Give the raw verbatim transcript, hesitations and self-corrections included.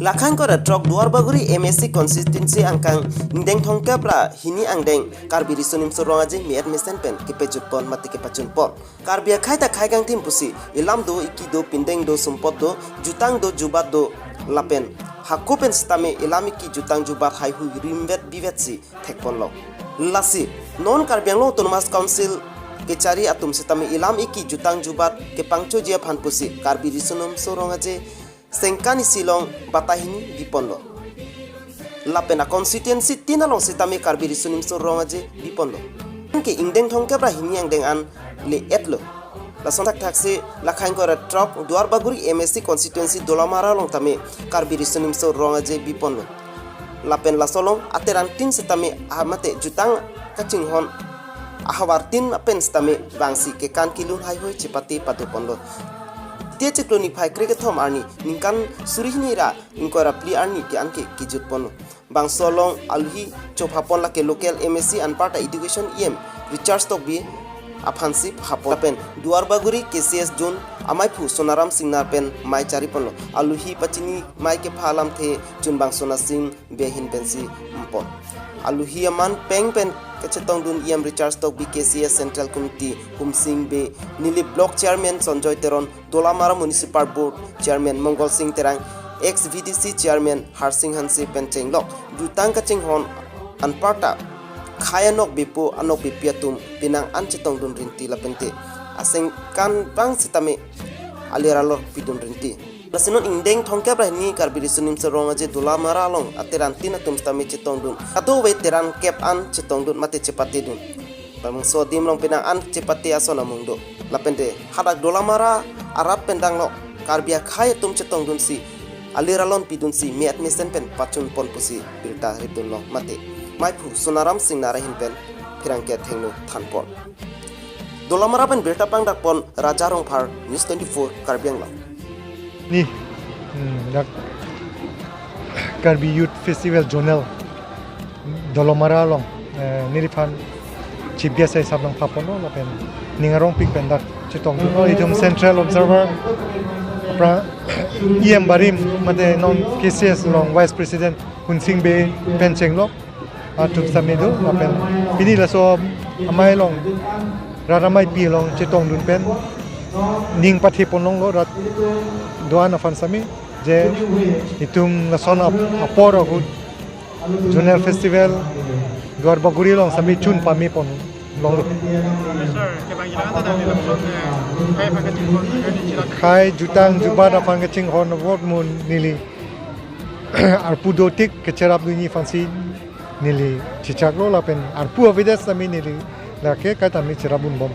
Lakhang kora throk Duarbagori M A C constituency angkang ingdeng thomkep ra hini angdeng Karbi Riso Nimso Rong Aje me-et mesen pen kepejutpon mate kepachunpon. Karbi akhei ta khei kangthim pusi, ilam do, iki do, pindeng do, sumpot do, jutang do, jubat do, lapen hako pen sitame ilam iki jutang jubat haihui rimvet bivet si thekponlo. Lasi non Karbi Anglong Autonomous Council kechari atum sitame ilam iki jutang jubat kepangchoji aphan pusi Karbi Riso Nimso Rong Aje sengkan isi along batai hini biponlo. Lapen a constituency tin along sitame Karbi Riso Nimso Rong Aje biponlo. Anke ingdeng thomkep ra hini angdeng an le-etlo. Lason thakthak si lakhang kora throk Duarbagori M A C constituency Dolamara along tame Karbi Riso Nimso Rong Aje biponlo. Lapen laso along aterang tin sitame ahamate jutang kachinghon ahavar tin apen sitame bangsi kekan kelun haihui chepate padoponlo. Tie chiklo niphai krekethom arni ningkan suri hini ra ingkoi ra phli arni ke anke kejutponlo. Bangso along aluhi chophapon lake local M A C anparta education E M Richard Tokbi aphansi phapon lapen Duarbagori K C S zone amaiphu Sonaram Singnar pen mei chariponlo. Aluhi pachini mei kepha alamthe chunbang Sona Sing Bey ahin pensi pon. Aluhi aman peng pen kachetongdun E M Richard Tokbi, K C S Central Committee Humsing Bey, neli Block Chairman Sanjoy Teron, Dolamara Municipal Board Chairman Mongol Sing Terang, ex V D C Chairman Harsing Hanse pen chenglok jutang kachinghon anparta khei anok bepo anok bepi atum penang an chetongdun rinti lapente asengkan pang sitame alir alor pidun rinti. Lasi non ingdeng thomkep ra hini Karbi Riso Nimso Rong Aje Dolamara along aterang tin atum sitame chetongdun. Kadokave terang kep an chetongdun mate chepatedun. Bangso adim along penang an chepate ason amung do. Lapente hadak Dolamara arat pen danglok Karbi akhei atum chetongdunsi alir alon pidunsi me-et mesen pen pachunpon pusi birta ripdunlo mate. Maiphu Sonaram Singnar ahin pen pherangke thengno thanpon. Dolamara pen birta pangdakpon Raja Rongphar, News twenty-four, Karbi Anglong. Ni, hmm, dak Karbi Youth Festival Zonal Dolamara along, eh, neliphan Chief Guest asap nangpaponlo lapen ning arongpik pen dak chetongdunlo itum Central Observer pra E M barim mate non K C S along Vice President Hunsing Bey pen chenglok atum sitame do lapen pini laso amei along rat ameipi along chetongdun pen ning pathepon longlo rat do-an aphan sitame je itum lason ap-, apor ahut Zonal Festival Duarbagori along sitame chun pamepon longlo. Sir, kevang ilang ta dang nilapson, eh, khei aphan kachinghon, khei ni chirap. Khei jutang jubat aphan kachinghon vot mun neli arpu dotik kecherapdunji aphansi neli chechaklo lapen arpu avedet sitame neli lake kaita neli cherapdunbom.